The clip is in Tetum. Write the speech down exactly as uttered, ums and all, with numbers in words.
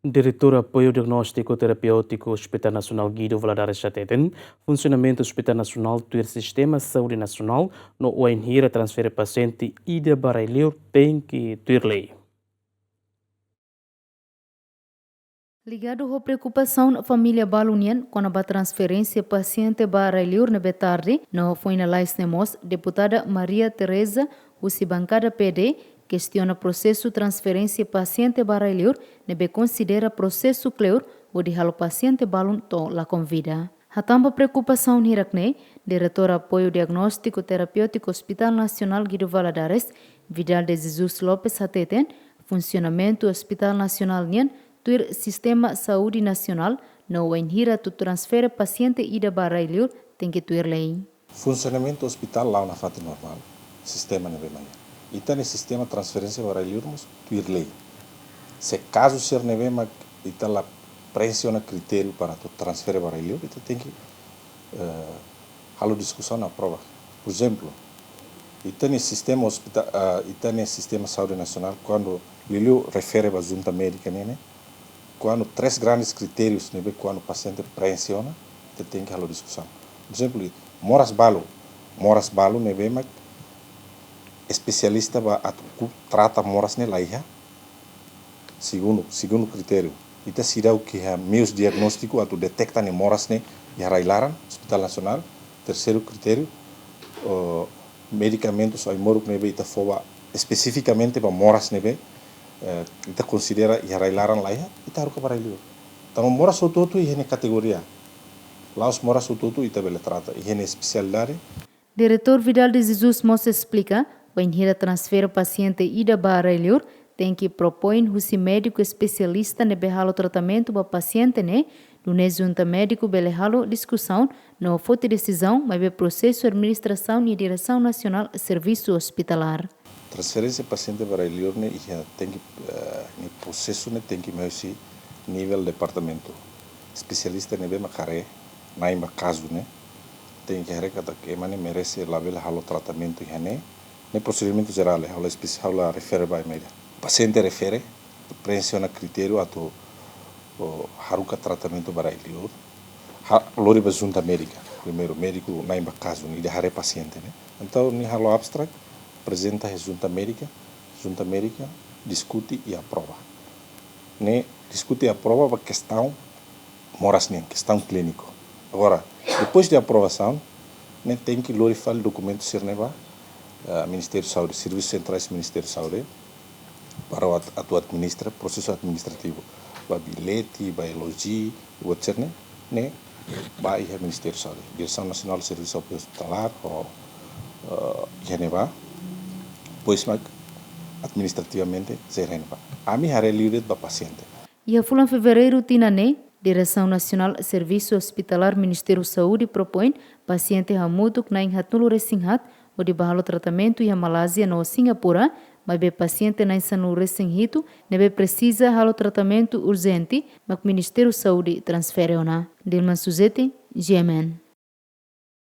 Diretór Apoiu Diagnóstiku Terapéutiku Hospital Nasionál Guido Valadares hateten, funsionamentu Hospital Nasionál tuir Sistema Saúde Nasionál no wainhira transfere pasiente ida ba rai-liur tenke tuir lei. Ligadu ho preokupasaun família balu nian kona-ba transferénsia pasiente ba rai-liur ne'ebé tarde no foin lalais ne'e mós, Deputada Maria Teresa, husi bankada P D, kestiona prosesu transferénsia pasiente ba rai-liur ne'ebé konsidera prosesu kleur hodi halo pasiente balun to'o lakon vida. Hatán ba preokupasaun hirak-ne'e, Diretór Apoiu Diagnóstiku Terapéutiku Hospital Nasionál Guido Valadares, Vidal de Jesus Lopes hateten, funsionamentu Hospital Nasionál nian tuir Sistema Saúde Nasionál no wainhira atu transfere pasiente ida ba rai-liur tenke tuir lei. Funsionamentu hospital la'o nafatin normál, sistema ne'ebé mak iha. Ita-nia sistema transferénsia ba rai-liur mós tuir lei. Se kazu sira ne'ebé mak ita la prenxe ona kritériu para atu transfere ba rai-liur, ita tenke, eh, halo diskusaun aprova. Por ezemplu, ita-nia sistema hospita-, ah, ita-nia Sistema Saúde Nasionál, kuandu liuliu refere ba junta médika nian ne'e, kuandu três grandes kritérius ne'ebé kuandu pasiente prenxe ona, ita tenke halo diskusaun. Por ezemplu, moras balu, moras balu ne'ebé mak espesialista ba atu ku-, trata moras ne'e la iha. Segundu, segundu kritériu, ita seidauk iha meius diagnóstiku atu deteta nia moras ne'e iha rai-laran, Hospital Nasionál. Terseiru kritériu, oh, medikamentus ai-moruk ne'ebé ita fó ba espesifikamente ba moras ne'ebé, eh, ita konsidera iha rai-laran la iha, ita haruka ba rai-liur. Tanba moras hotu-hotu iha nia kategoria. La'ós moras hotu-hotu ita bele trata, iha nia espesialidade. Diretór Vidal de Jesus mós esplika, wainhira transfere pasiente ida ba rai-liur, tenke propoin husi médiku espesialista ne'ebé halo tratamentu ba pasiente ne'e, nune'e junta médiku bele halo diskusaun no foti desizaun, maibé prosesu administrasaun iha Diresaun Nasionál Servisu Ospitalár. Transferénsia pasiente ba rai-liur ne'e iha tenke, eh, nia prosesu ne'e tenke mai husi nivel departamentu. Espesialista ne'ebé mak haree na'in ba kazu ne'e, tenke haree katak ema ne'e merese labele halo tratamentu iha ne'e, ne'e prosedimentu jerál, halo espesi-, halo refere ba ema ida. Pasiente refere, prenxe ona kritériu atu, o, haruka tratamentu ba rai-liur. Ha, lori ba junta médika. Primeiru, médiku na'in ba kazu ne'e, ida haree pasiente ne'e. Entaun, nia halo abstract, aprezenta iha junta médika, junta médika diskute i aprova. Ne'e diskute i aprova ba kestaun moras nian, kestaun klíniku. Agora, depois de aprovasaun, ne'e tenke lori fali dokumentu sira-ne'e ba, eh, Ministériu Saúde, Servisus Sentrais Ministériu Saúde, para atu, atu administra, prosesu administrativu. Ba bilhete, ba L O G, buat sira-ne'e, ne'e ba iha Ministériu Saúde. Diresaun Nasionál Servisu Apoiu Ospitalár, ho, eh, iha ne'ebá, depois mak administrativamente, sei iha ne'ebá. Ami haree liu de'it ba pasiente. Iha fulan Fevereiru tinan ne'e, Diresaun Nasionál Servisu Ospitalár Ministériu Saúde propoin pasiente hamutuk na'in haatnulu resin haat hodi ba halo tratamentu iha Malázia no Singapura, maibé pasiente na'in sanulu resin hitu ne'ebé presiza halo tratamentu urjente mak Ministériu Saúde transfere ona. Dilma Suzete, G M N.